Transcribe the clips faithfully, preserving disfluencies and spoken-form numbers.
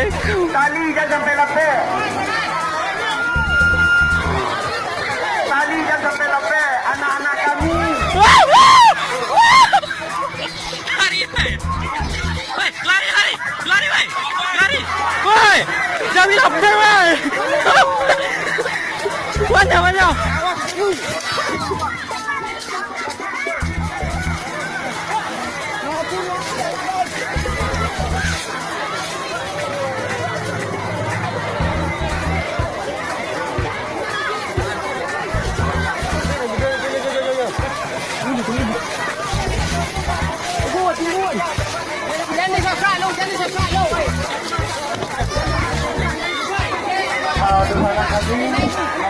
Tali jan sampai lapeh. Tali jan sampai lapeh, anak-anak kami. Lari, woi. Woi, lari, lari. Lari, woi. Lari. Woi, jangan lapeh, woi. Banyak, banyak. Ah, di mana kami?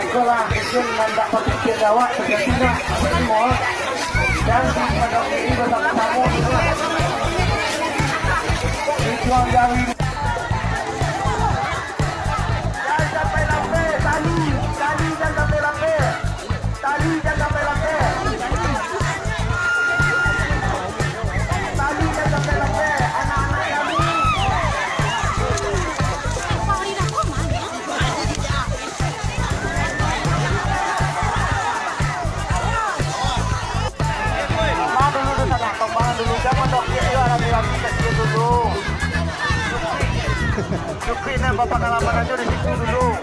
Itulah, mungkin nandak berpikir awak, terjadi nak, semua. Dan di pondok ini bersama-sama. Ritual dari Jan sampai lapeh, tali, tali jan sampai lapeh. Tali jan sampai lapeh. Tali jan sampai lapeh, anak-anak kami. Tombak dulu tu, sanak. Tombak dulu. Jangan dok, dia rami-rami, kasihan dulu. Cukik nak berpengalaman aja di situ dulu.